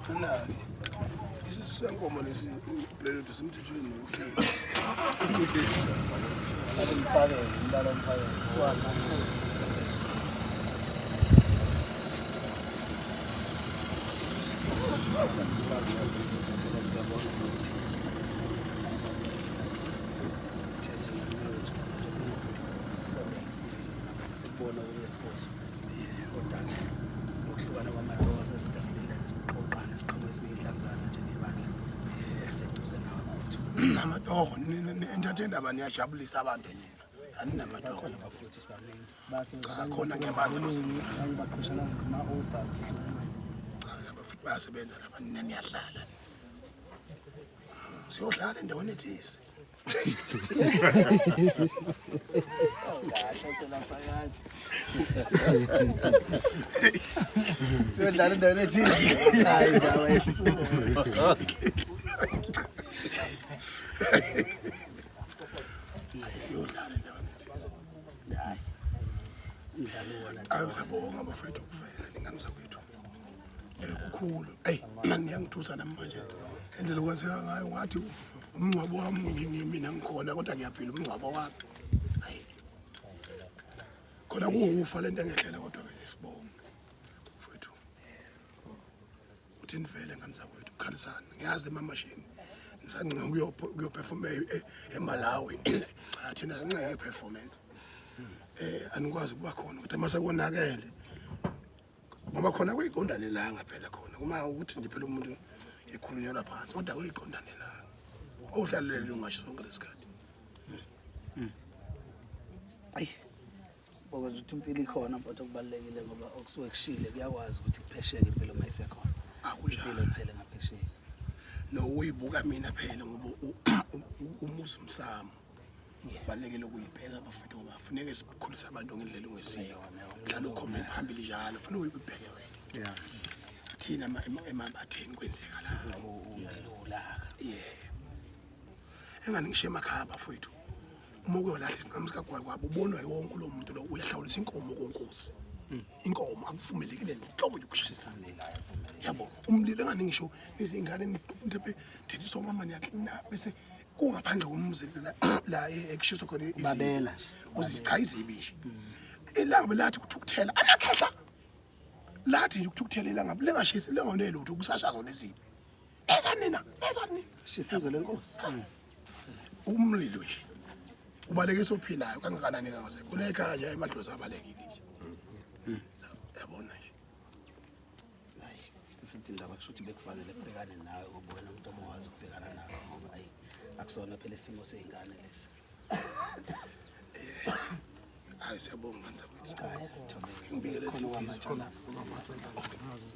Khona-ke isisu senkomo lesi ubulelodi simthethweni nokufika. Ake ngifake umbala omfake siwazi. Siyabona ukuthi sithethe nomnewethu sonke isizwe sikubona okunye sikuzwa kodwa-ke ngokuhlukana kwamatoho sezinto asilindele siqoqane siqhamuke siyidlanzana njengebandla eliseduze nawe mfowethu. Namatoho ni-entertain abantu niyajabulisa abantu nina. Aninamatoho. Bakhona bafowethu sibaningi. Bathi Cha, khona ngiyabazi abasebenzayo. abanye baqhushalaza kuma-Uber sidlule. Cha, abafuthi bayasebenza lapha nina niyadlala. Siyodlala endaweni ethize. Kahle phela phakathi. Siyodlala endaweni ethize. Hayi indaba yethu. Hayi siyodlala endaweni ethize. Hayi. Umdlalo wona. Ayo siyabonga bafethu ukuvela ningane zakwethu. Kukhulu. Ey, mina niyangithusa nami manje. Indlela okwenzeka ngayo ngathi umngcwabo wami mina ngikhona kodwa ngiyaphila umngcwabo wami. Hayi. Khona kuwukufa lento engehlela kodwa ke sibonge. Mfethu. Uthi nivele ngane zakwethu khalisana. Ngiyazi le mamashini. Nisancenga ukuyoperform eMalawi. Cha thina sincenga iperformance. Anikwazi ukuba khona kodwa mase konakele ngoba khona kuyiqondanelanga phela khona uma ukuthi nje phela umuntu ekhulunyelwa phansi kodwa kuyiqondanelanga owuhlalelele ungasho sonke lesikhathi. Ayi. Sibonga nje ukuthi impilo ikhona mfowethu okubalulekile ngoba okusuke kushile kuyakwazi ukuthi kuphesheke impilo uma isekhona. Akunjalo. Impilo iphele ngaphesheya. Nokuyibukha mina phela ngoba umuzi umsamo. Kubalulekile ukuyibheka bafethu ngoba kufuneka sikhulise abantu ngendlela ongesiyo. Dlala ukhombe phambili njalo kufanele uyibheke wena. Yeah. Thina emabatheni kwenzeka la. Umlilo ulaka. Yeah. Engani ngisho emakhaya bafethu. Uma kuyolahla isinqamu sikagwayi kwabo ubonwa yonke lo muntu lo uyahlawulisa inkomo konkosi. Inkomo akuvumelekile nhlobo yokushisa. Yabo umlilo engani ngisho izingane mhlawumbe thethiswa mama niyaklina bese kungaphandle komuzi la ekushiswa khona izibi. Babela nje. Uzicha izibi nje. Ilanga belathi kuthukuthela amakhehla. Lathi nje ukuthukuthela ilanga lingashisi lingonele lutho kusasha zona izibi. Eza nina, eza nina. Shisizwe lenkosi. Umlilo nje. Ubaleke sophilayo kangakanani kangase. Kunekhaya nje emadlozi abalekile nje. Yabona nje. Hayi, sithi indaba kusho ukuthi bekufanele kubhekane nawe ngoba wena umuntu obungawazi ukubhekana nawe ngoba ayi akusona phela isimo sey'ngane lesi. Hayi siyabonga ngane zakwethu. Hayi sithobeke. Ngibingelele Khona insizwa. kwamatshe.